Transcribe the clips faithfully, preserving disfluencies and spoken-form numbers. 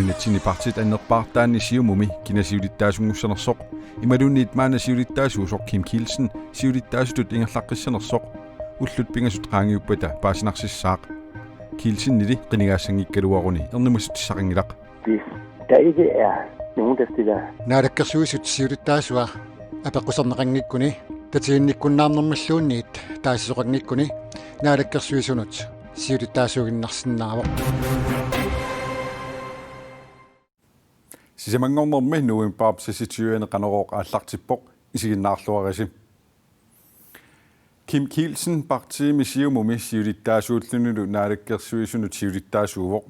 Natsinni partiit annerpaartaanni Siumumi kina siulittaasunngussanersoq imaluunniit maanna siulittaasuusoq Kim Kielsen siulittaasutut ingerlaqqissanersoq ullut pingasut qaangiuppata paasinarsissaaq. Kielsenili qinigaassanngikkaluaruni ernumassutissaqanngilaq. Hvis der ikke er nogen, der stiller Naalakkersuisut siulittaasua apeqqusernaqanngikkuni, tatiginnikkunnaarnermilluunniit taasisoqanngikkuni, Naalakkersuisunut siulittaasuuginnarsinnaavoq. Sisamanngornermi novembarip seksogtyve Qanorooq aallartippoq, isiginnaarluarisi. Kim Kielsen partiimi Siumumi siulittaasuullunilu Naalakkersuisunut siulittaasuuvoq.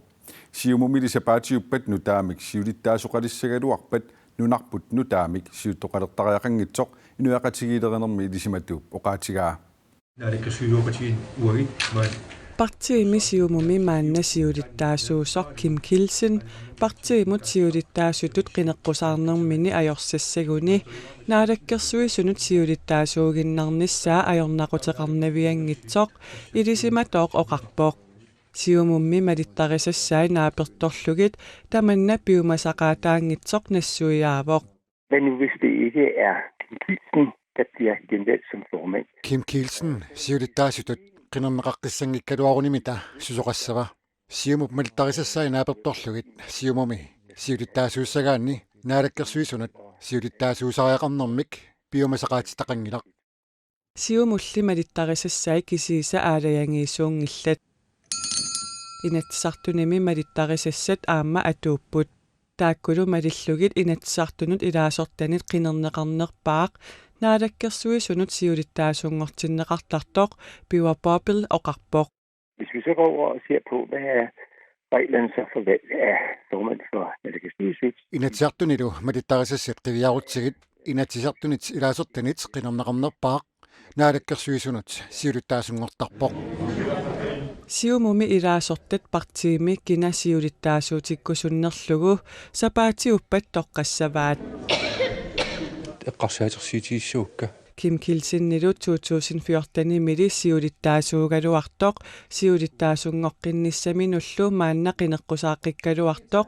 Siumumili sapaatiuppat nutaamik siulittaasoqalissagaluarpat nunarput nutaamik siuttoqalertariaqanngitsoq inuiaqatigiilerinermi ilisimatuup oqaatigaa. Naalakkersuisuuqatigiit uagut maani. Partiimi Siumumi maanna siulittaasuusoq Kim Kielsen partiimut siulittaasutut qineqqusaarnermini ajorsassaguni Naalakkersuisunut siulittaasuuginnarnissaa ajornaquteqarnavianngitsoq ilisimatooq oqarpoq. Siumummi malittarisassai naapertorlugit tamanna piumasaqaataanngitsoq nassuiaavoq. Hvad nu, hvis det ikke er Kim Kielsen, der bliver genvalgt som formand? Kim Kielsen siulittaasutut qinerneqaqqissanngikkaluarunimita susoqassava? Siumup malittarisassai naapertorlugit Siumumi siulittaasuussagaanni Naalakkersuisunut siulittaasuusariaqarnermik piumasaqaatitaqanngilaq. Siumulli malittarisassai kisiisa aalajangiisuunngillat. Inatsisartunimi malittarisassat aamma atuupput. Taakkulu malillugit Inatsisartunut ilaasortanit qinerneqarnerpaaq Naalakkersuisunut siulittaasunngortinneqartartoq Birger Poppel oqarpoq. Hvis vi så går over og ser på, hvad er reglerne så for valg af formand for Naalakkersuisut? Inatsisartunilu malittarisassat qiviarutsigit Inatsisartunit ilaasortanit qinerneqarnerpaaq Naalakkersuisunut siulittaasunngortarpoq. Siumumi ilaasortat partiimi kina siulittaasuutikkusunnerlugu sapaatiuppat toqqassavaat. Eqqarsaatersuutigissuukka. Kim Kielsenilu to tusind fjortenimili siulittaasuugaluartoq siulittaasunngoqqinnissaminullu maanna qineqqusaaqqikkaluartoq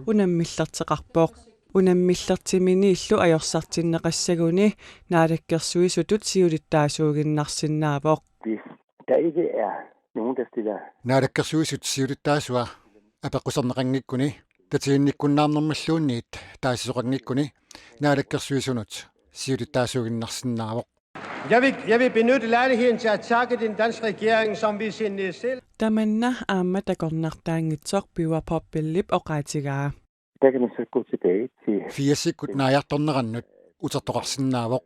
unammillerteqarpoq. Unammillertiminiillu ajorsartinneqassaguni Naalakkersuisutut siulittaasuuginnarsinnaavoq. Hvis der ikke er nogen, der stiller Naalakkersuisut siulittaasua apeqquserneqanngikkuni, tatiginnikkunnaarnermilluunniit taasisoqanngikkuni, Naalakkersuisunut siulittaasuuginnarsinnaavoq. Jeg vil, jeg vil benytte lejligheden til at takke den danske regering, som ved sin, øh, selv Tamanna aamma takornartaanngitsoq Birger Poppelip oqaatigaa. Der kan man så gå tilbage til firsikkut naajartornerannut utertoqarsinnaavoq.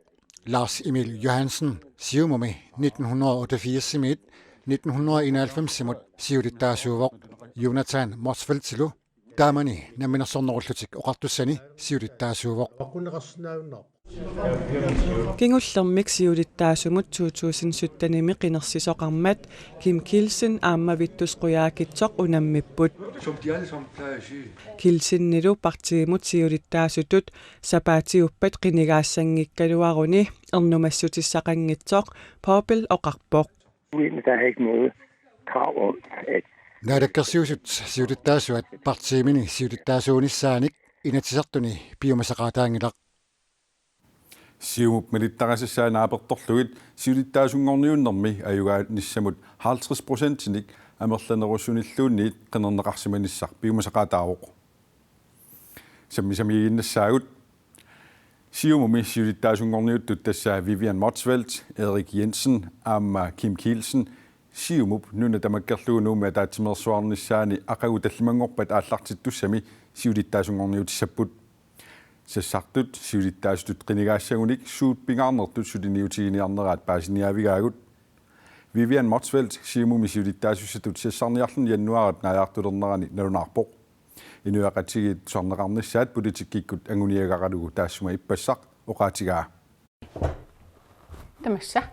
Lars Emil Johansen, Siumumi nitten hundrede og otteogfirsimiit nitten hundrede og enoghalvfemsimut siulittaasuuvoq. Jonathan Motzfeldtilu taamani Namminersornerullutik Oqartussani siulittaasuuvoq. Kingullermik siulittaasumut to tusind syttenimi qinersisoqarmat Kim Kielsen aamma Vittus Qujaukitsoq unammipput. Som de alle sammen plejer at sige. Kielsenilu partiimut siulittaasutut sapaatiuppat qinigaassanngikkaluaruni ernumassutissaqanngitsoq Poppel oqarpoq. Uenig, der er ikke noget krav om, at Naalakkersuisut siulittaasuat partiimini siulittaasuunissaanik Inatsisartuni piumasaqaataanngilaq. Siumup malittarisassai naapertorlugit siulittaasunngorniunnermi ajugaanissamut halvtreds procentinik amerlanerussunilluunniit qinerneqarsimanissaq piumasaqaataavoq. Sammisamiiginnassaagut. Siumumi siulittaasunngorniuttut, tassa Vivian Motzfeldt, Erik Jensen aamma Kim Kielsen, Siumup nuna tamakkerlugu Nuummi ataatsimeersuarnissaani aqagu tallimanngorpat aallartittussami siulittaasunngorniutissapput. Sassartut siulittaasutut qinigaassagunik suut pingaarnertut suliniutiginiarneraat paasiniaavigaagut. Vivian Motzfeldt Siumumi siulittaasussatut sassarniarluni januaarip naajartulernerani nalunaarpoq. Inuiaqatigiit tusarneqarnissaat politikkikkut anguniagaralugu taassuma ippassaq oqaatigaa. Tamassa.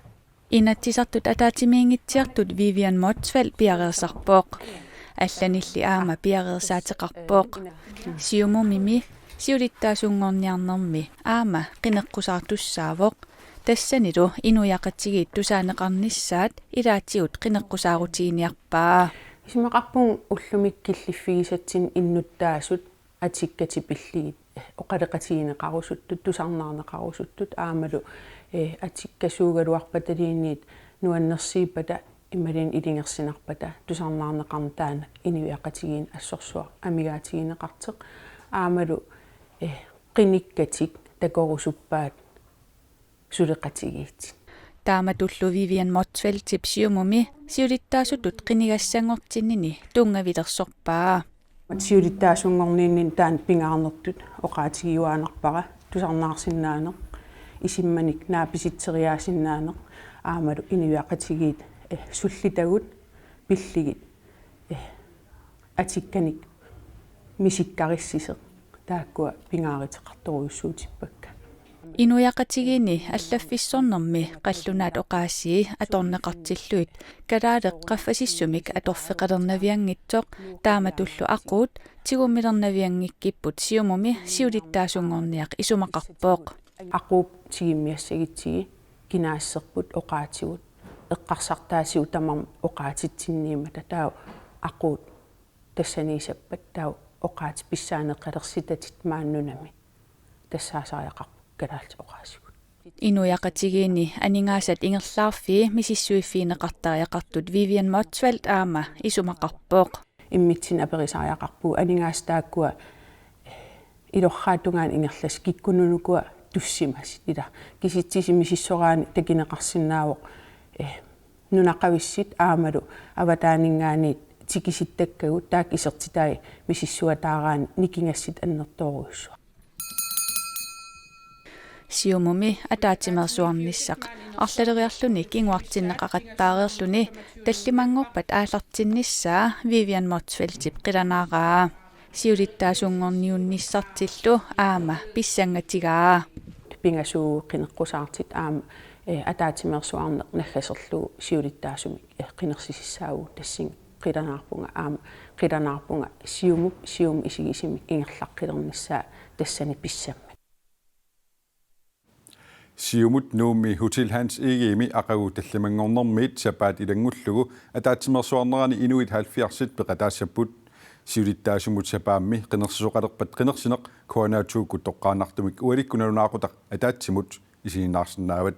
Inatsisartut ataatsimiinngitsortut Vivian Motzfeldt piareersarpoq. Allanilli aamma piareersaateqarpoq. Siumumimi siulittaasunngorniarnermi aamma qineqqusaartussaavoq. Tassanilu inuiaqatigiit tusaaneqarnissaat ilaatigut qineqqusaarutiginiarpaa. Isumaqarpunga ullumi killiffigisatsinnut innuttaasut Atikkatik pillugit, eh, oqaloqatigineqarusuttut, tusarnaarneqarusuttut, aammalu, eh, atikkasuugaluarpataliinniit nuannersiippata imaluunniit ilungersunarpata tusarnaarneqarneq taanna inuiaqatigiinni assorsuaq amigaatigineqartoq, aammalu, eh, qinikkatik takorusuppaat suleqatigiit. Taamatullu Vivian Motzfeldtip Siumumi siulittaasutut qinigassanngortinnini tunngavilersorpaa. Siulittaasunngorniinni taanna pingaarnertut oqaatigiuaannarpara, tusarnaarsinnaaneq, isummanik naapisitseriaasinnaaneq, aammalu inuiaqatigiit, eh, sullitagut pillugit, eh, atikkanik misikkarissuseq, taakkua pingaaruteqartorujussuutippakka. Inuiaqatigiinni allaffissornermi qallunaat oqaasii atorneqartillugit kalaaleq qaffasissumik atorfeqalernavianngitsoq, taamatullu aquut tigummilernavianngikkipput Siumumi siulittaasunngorniaq isumaqarpoq. Aquup tigummiassagutsigit kinaassuserput oqaatsigut eqqarsartaatigut tamarmik oqaatitsinniimmata, taava aquut tassaniisappat taava oqaatsit pissaaneqalersutatit maani nunami tassaasariaqarput kalaallit oqaasigut. Inuiaqatigiinni aningaasat ingerlaarfii misissuiffigineqartariaqartut Vivian Motzfeldt aamma isumaqarpoq. Immitsinnut aperisariaqarpugut aningaasat taakkua ilorraap tungaanut ingerlasut kikkunnut ukua tussimasut, ila kisitsisit misissoraanni takuneqarsinnaavoq, eh, nunaqavissut aammalu avataaninngaanniit tikisittakkagut, taakku isertitai misissuataaraanni nikingassutut annertoorujussuaq. Siumumi ataatsimeersuarnissaq arlaleriarluni kinguartinneqaqattaareerluni tallimanngorpat aallartinnissaa Vivian Motzfeldtip qilanaaraa. Siulittaasunngorniunnissartillu aamma pissangatigaa. Pingasuugut qineqqusaartut aamma, eh, ataatsimeersuarneq naggaserlugu siulittaasumik, eh, qinersisussaavagut, tassunga qilanaarpunga aamma qilanaarpunga Siumup, Siumup isigisumik ingerlaqqilernissaa tassani pissammat. Siumut Nuummi Hotel Hans Egedemi aqagu tallimanngornermiit sapaat ilanngullugu ataatsimeersuarnerani inuit halvfjerdsit peqataassapput. Siulittaasumut sapaammi qinersisoqalerpat qinersineq K N R to-kkut toqqaannartumik ualikkut nalunaaqutaq ataatsimut isiginnaarsinnaavat.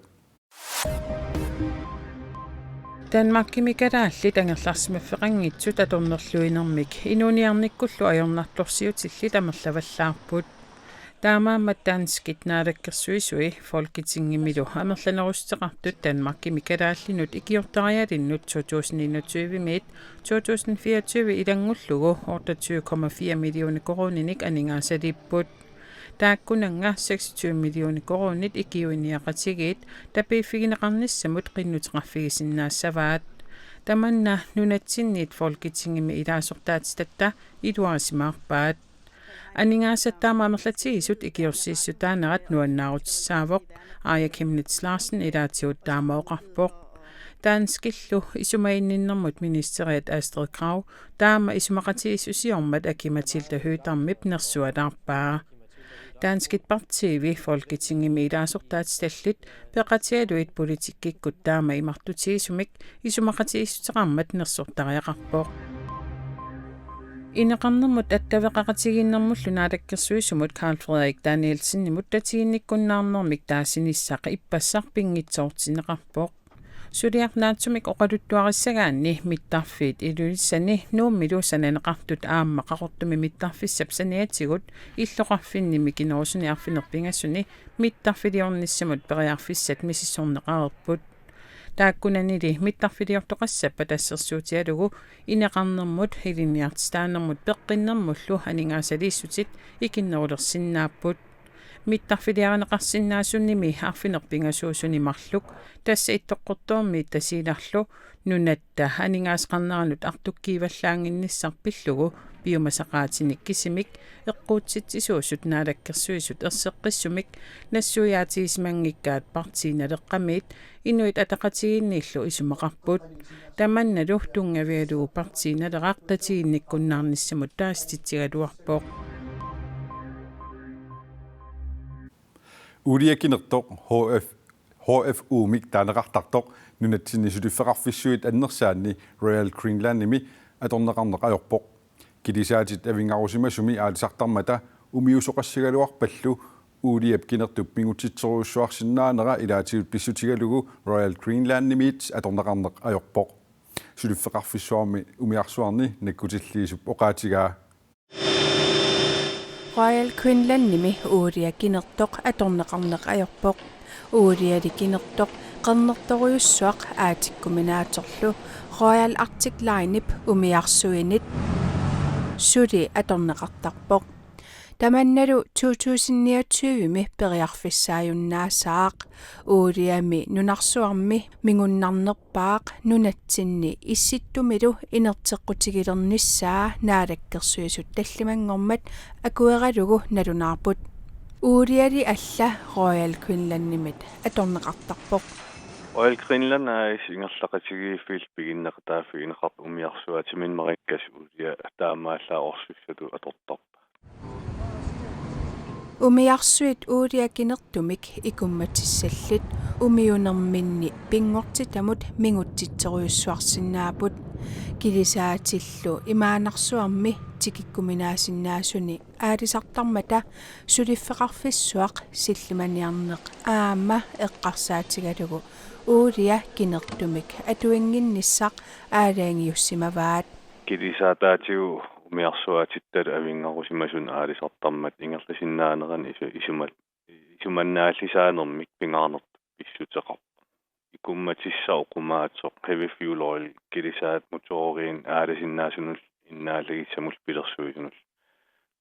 Danmarkimi kalaallit angerlarsimaffeqanngitsut atornerluinermik inuuniarnikkullu ajornartorsiutillit amerlavallaarput. Taamaammat danskit naalakkersuisui Folketingimilu amerlanerussuteqartut Danmarkimi kalaallinut ikiortarialinnut to tusind enogtyve-miit to tusind fireogtyve ilanngullugu otteogtyve komma fire millioner koruuninik aningaasaliipput. Taakkunannga seksogtyve millioner koruunit ikiuiniaqatigiit tapiiffigineqarnissamut qinnuteqarfigisinnaassavaat. Tamanna nunatsinniit Folketingimi ilaasortaatitatta iluarisimaarpaat. Aningaasat taama amerlatigisut ikiorsiissutaanerat nuannaarutissaavoq, Aaja Chemnitz Larsen ilaatigut taama oqarpoq. Danskillu isumaginninnermut ministeriat Astrid Krag taama isumaqatigiissusiormat Aki-Matilda Høegh-Damip nersualaarpaa. Danskit partiivi Folketingimi ilaasortaatitallit peqatigalugit politikkikkut taama imartutigisumik isumaqatigiissuteqarmat nersortariaqarpoq. Ineqarnermut attaveqaqatigiinnermullu naalakkersuisumut Karl Frederik Danielsenimut tatiginnikkunnaarnermik taasinissaq ippassaq pinngitsoortinneqarpoq. Suliaq naatsumik oqaluttuarissagaanni mittarfiit Ilulissani Nuummilu sananeqartut aamma Qaqortumi mittarfissap saniatigut illoqarfinni mikinerusuni arfineq-pingasuni mittarfiliornissamut periarfissat misissorneqareerput. Taakkunanili mittarfiliortoqassappat assersuutigalugu ineqarnermut, ilinniartitaanermut peqqinnermullu aningaasaliissutit ikinnerulersinnaapput. Mittarfiliarineqarsinnaasunimi arfineq-pingasuusuni marluk, tassa Ittoqqortoormiit Tasiilarlu, nunatta aningaasaqarneranut artukkiivallaannginnissaq pillugu piumasaqaatinik kisimik eqquutsitsisuusut naalakkersuisut erseqqissumik nassuiaatigisimanngikkaat Partii Naleqqamiit Inuit Ataqatigiinniillu isumaqarput. Tamannalu tunngavigalugu Partii Naleraq tatiginnikkunnaarnissamut taasititsigaluarpoq. Uuliakinertoq H F, H F U-mik taaneqartartoq nunatsinni suliffeqarfissuit annersaanni Royal Greenlandimi atorneqarneq ajorpoq. Kilisaatit avinngarusimasumi aalisartarmata umiusoqassagaluarpallu uuliap kinertup mingutsitserujussuarsinnaanera ilaatigut pissutigalugu Royal Greenlandimiit atorneqarneq ajorpoq. Suliffeqarfissuarmi umiarsuarni nakkutilliisup oqaatigaa. Royal Greenlandimi uulia kinertoq atorneqarneq ajorpoq. Uuliali kinertoq qernertorujussuaq aatikkuminaatorlu Royal Arctic Linep umiarsuinit suli atorneqartarpoq. Tamannalu to tusind niogtyve-mi periarfissaajunnaassaaq. Uuliami nunarsuarmi mingunnarnerpaaq nunatsinni Issittumilu inerteqqutigilernissaa Naalakkersuisut tallimanngormat akueralugu nalunaarput. Uuliali alla Royal Greenlandimit atorneqartarpoq. Royal Greenland A/S ingerlaqatigiiffiit piginneqataaffigineqarpoq umiarsuaatiminnik marikkasoq uulia taamaallaat orsussatut atortarpaa. Umiarsuit uulia kinertumik ikummatissallit umiunerminni pinngortitamut mingutsitserujussuarsinnaapput. Kilisaatillu imaannarsuarmi tikikkuminaasinnaasuni aalisartarmata suliffeqarfissuaq sillimaniarneq aamma eqqarsaatigalugu uulia kinertumik atuinnginnissaq aalajangiussimavaat. Kilisaataatigut umiarsuaatittalu avinngarusimasuni aalisartarmata ingerlasinnaanerani isu-, isumal-, isumannaallisaanermik pingaarnertut pissuteqarpoq. Ikummatissaq oqimaatsooq heavy fuel oil kilisaat motoriinik aalasinnaasunullu innaallagissamullu pilersuisunullu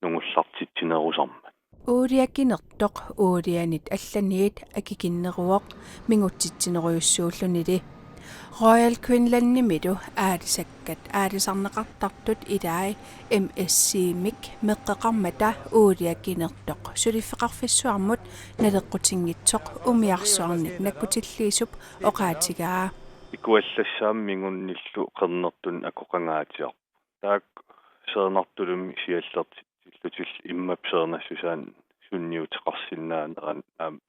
nungullartitsinerusarmat. Uulia kinertoq uulianit allaniit akikinneruvoq mingutsitsinerujussuullunili. Royal Greenlandimilu aalisakkat aalisarneqartartut ilai M S C-mik meqqeqarmata uulia kinertoq suliffeqarfissuarmut naleqqutinngitsoq umiarsuarnik nakkutilliisup oqaatigaa. Ikuallassaammi mingunnillu qernertunik akoqangaatsiarpoq. Taakku seernartulumi siallertitsillutillu immap seernassusaanut sunniuteqarsinnaanerani aamma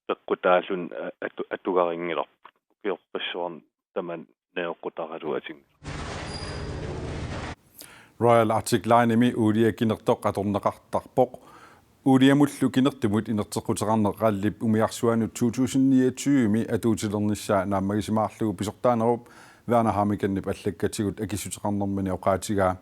peqqutaalluni a-, atu-, atugarinngilarput. Ukiorpassuarni tamanna najoqqutaraluatinngilarput. Royal Arctic Linemi uulia kinertoq atorneqartarpoq. Uuliamullu kinertumut inerteqquteqarneq rallip umiarsuanut to tusind niogtyve-mi atuutilernissaa naammagisimaarlugu pisortaanerup Werner Hammickenip allakkatigut akissuteqarnermini oqaatigaa.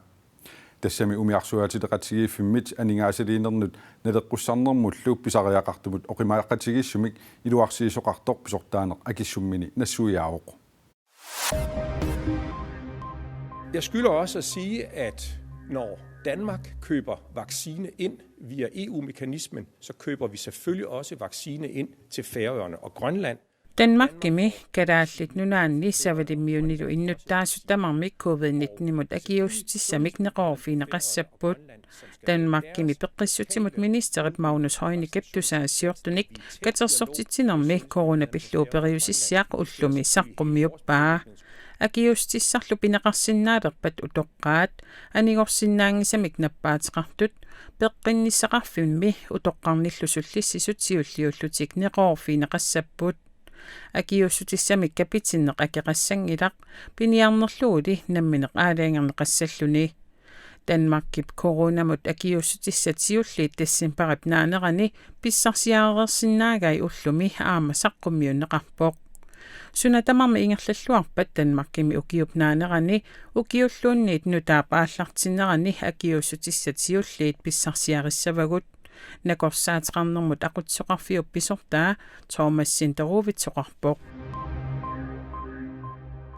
Tassami umiarsuaatileqatigiiffimmit aningaasaliinernut naleqqussarnermullu pisariaqartumut oqimaaqatigiissumik iluarsiisoqartoq pisortaaneq akissummini nassuiaavoq. Jeg skylder også at sige, at når Danmark køber vaccine ind via E U-mekanismen, så køber vi selvfølgelig også vaccine ind til Færøerne og Grønland. Danmarkimi Kalaallit Nunaanni Savalimmiunilu innuttaasut tamarmik covid nitten-imut akiuussutissamik neqeroorfigineqassapput. Danmarkimi peqqissutsimut ministerip Magnus Heunicke tusagassiortunik katersortitsinermi corona pillugu periusissiaq ullumi saqqummiuppaa. Akiuussutissarlu pineqarsinnaalerpat utoqqaat, anigorsinnaanngisamik nappaateqartut, peqqinnissaqarfimmi utoqqarnillu sullissisut siulliullutik neqeroorfigineqassapput. Akiuussutissamik kapitinneq akeqassanngilaq, piniarnerluguli nammineq aalajangerneqassalluni. Danmarkip coronamut akiuussutissat siulliit decembarip naanerani pissarsiareersinnaagai ullumi aamma saqqummiunneqarpoq. Suna tamarmi ingerlalluarpat Danmarkimi ukiup naanerani ukiulluunniit nutaap aallartinnerani akiuussutissat siulliit pissarsiarissavagut. Nakorsaateqarnermut aqutsisoqarfiup pisortaa Thomas Sinderovitsoqarpoq.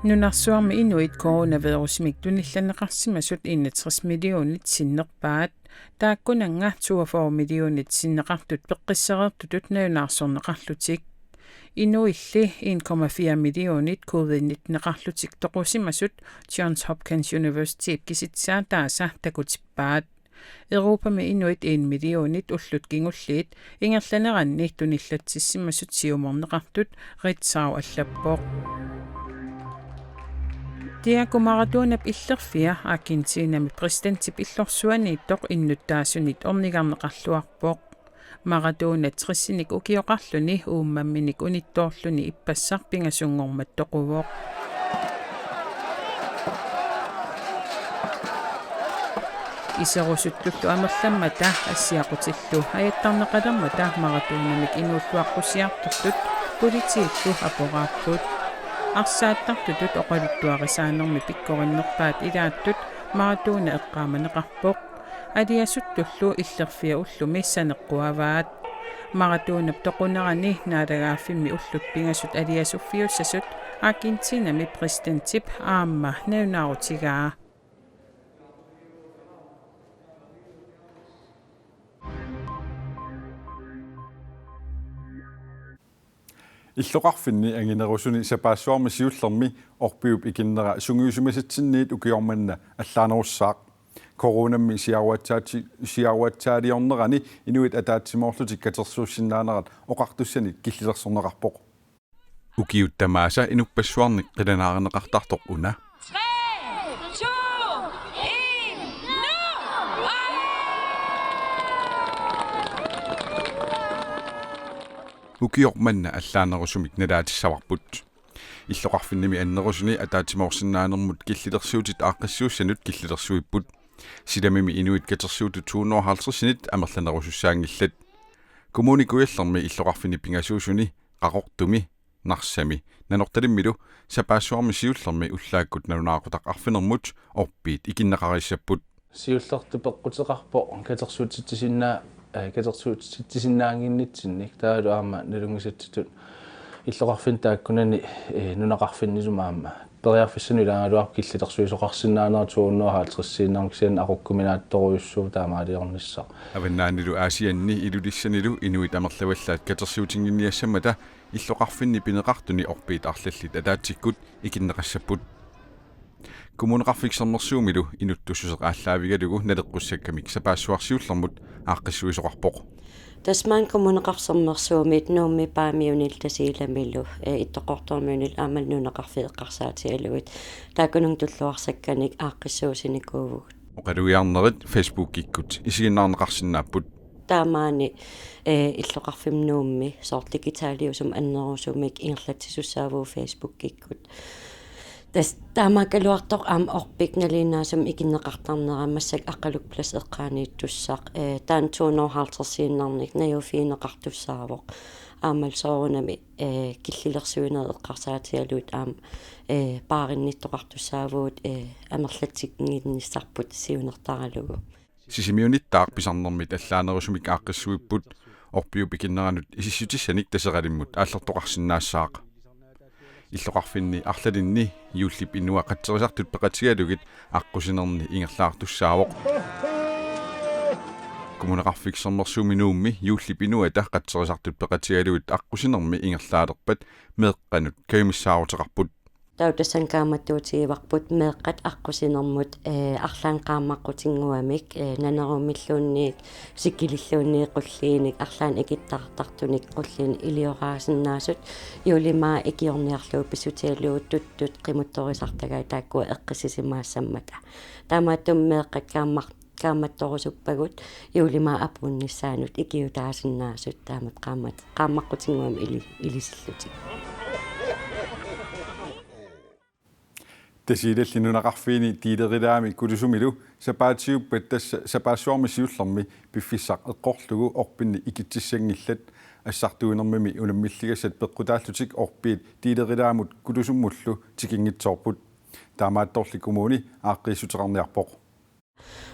Nunarsuarmi inuit coronavirusimik tunillanneqarsimasut enogtres millionit sinnerpaat. Taakkunannga toogfyrre millionit sinneqartut peqqissereertutut nalunaarsorneqarlutik. Inuilli en komma fire millionit covid nitten-eqarlutik toqusimasut Johns Hopkins Universityp kisitsisaataasa takutippaat. Europami inuit en millionit ullut kingulliit ingerlaneranni tunillatsissimasut siumorneqartut Ritzau allappoq. Diego Maradonap illerfia Argentinami præsidentip illorsuaniittoq innuttaasunit ornigarneqarluarpoq. Maradona tresinik ukioqarluni uummamminik unittoorluni ippassaq pingasunngormat toquvoq. Iserusuttullu amerlammata assiaqutillu ajattarneqalermata Maradonamik inuulluaqqusiartortut politiillu aporaapput. Arsaattartutut oqaluttuarisaanermi pikkorinnerpaat ilaattut Maradona eqqaamaneqarpoq. Aliasuttullu illerfia ullumi saneqquavaat. Maradonap toqunerani naalagaaffimmi ullut pingasut aliasuffiussasut Argentinami præsidentip aamma nalunaarutigaa. Illoqarfinni anginerusuni sapaassuarmi siullermi orpiup ikinnera sungiusimasatsinniit ukioq manna allaanerussaaq. Coronammi siaruatsaati-, siaruatsaaliornerani inuit ataatsimoorlutik katersuussinnaanerat oqartussanik killilersorneqarpoq. Ukiut tamaasa inuppassuarnik qilanaarineqartartoq una. Tre, to, en, nu! Ukioq manna allaanerusumik nalaatissavarput. Illoqarfinnimi annerusuni ataatsimoorsinnaanermut killilersuutit aaqqissuussanut killilersuipput. Silamimi inuit katersuutut to hundrede og halvtredsinit amerlanerusussaanngillat. Kommune Kujallermi illoqarfinni pingasuusuni, Qaqortumi, Narsami, Nanortalimmilu sapaassuarmi siullermi ullaakkut nalunaaqutaq arfinermut orpiit ikinneqarissapput. Siullertut peqquteqarpoq katersuutsitsisinnaa-, eh, katersuutsitsisinnaannginnitsinnik, taavalu aamma nalunngisatsitut illoqarfinni taakkunani, eh, nunaqarfinnisumi aamma periarfissanut ilaagaluarpoq killilersuisoqarsinnaanera to hundrede og halvtredsiinnarmik, kisianni aqukkuminaattorujussuuvoq taamaaliornissaq. Avannaanilu Aasianni Ilulissanilu inuit amerlavallaat katersuutinnginniassammata illoqarfinni pineqartuni orpiit arlallit ataatsikkut ikinneqassapput. Kommuneqarfik Sermersuumilu inuttussuseq aallaavigalugu naleqqussakkamik sapaassuarsiullermut aaqqissuisoqarpoq. Tassa maani Kommuneqarfik Sermersuumi Nuummi Paamiunilu Tasiilamilu, eh, Ittoqqortoormiunilu aammalu nunaqarfiit eqqarsaatigalugit taakkununnga tulluarsakkanik aaqqissuussinikuuvugut. Oqalugiarnerit Facebookikkut isiginnaarneqarsinnaapput. Taamaani, eh, illoqarfimmi Nuummi soorlu digitaliusumik annerusumik ingerlatsisussaavugut Facebookikkut. Tassa taamaakkaluartoq aamma orpik nalinginnaasumik ikinneqartarnera massakkut Aqqaluk Plads eqqaaniittussaq, eh, taanna to hundrede og halvtredsiinnarnik najuuffigineqartussaavoq. Aammalu soorunami, eh, killilersuinerit eqqarsaatigalugit aamma, eh, paarinnittoqartussaavugut, eh, amerlatinnginnissarput siunertaralugu. Sisimiunittaaq pisarnermit allaanerusumik aaqqissuipput, orpiup ikinneranut isissutissanik Taseralimmut aallertoqarsinnaassaaq. Illoqarfinni arlalinni juullip inua qatserisartut peqatigalugit aqqusinerni ingerlaartussaavoq. Kommuneqarfik Sermersuumi Nuummi juullip inuata qatserisartut peqatigalugit aqqusinermi ingerlaalerpat meeqqanut kajumissaaruteqarput. Taava tassani kaammattuutigivarput meeqqat aqqusinermut, eh, arlaannik qaammaqqutinnguamik, eh, nanerummilluunniit, sikililluunniit qulliinik, arlaannik ikittartartunik qulliinik ilioraasinnaasut, juullimaaq ikiorniarlugu pissutigalugu tuttut qimuttorisartagaat taakkua eqqissisimaassammata. Taamaattumik meeqqat kaamma-, kaammattorusuppagut juullimaaq apuunnissaanut ikiuutaasinnaasut taamatut qaammat-, qaammaqqutinnguamik ili-, ilisillutik. Tasiilalli nunaqarfiini Diilerilami Kutusumilu sapaatiuppat tassa sapaassuarmi siullermi piffissaq eqqorlugu orpinni ikitsissanngillat. Assartuinermimi unammilligassat peqqutaallutik orpiit Diilerilamut Kutusummullu tikinngitsoorput. Taamaattorli kommuni aaqqiissuteqarniarpoq.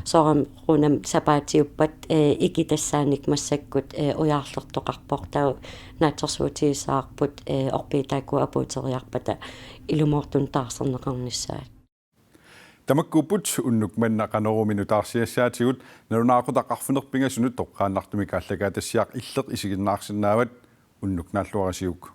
Soorunami sapaatiuppat, eh, ikitassaannik massakkut, eh, ujaarlertoqarpoq, taava naatsorsuutigissavarput, eh, orpiit taakkua apuuteriarpata ilumoortumik taarserneqarnissaat. Tamakkuupput unnuk manna Qanorumi nutaarsiassaatigut. Nalunaaqutaq arfineq-pingasunut toqqaannartumik aallakaatitassiaq Illeq isiginnaarsinnaavat. Unnuk naalluarisiuk.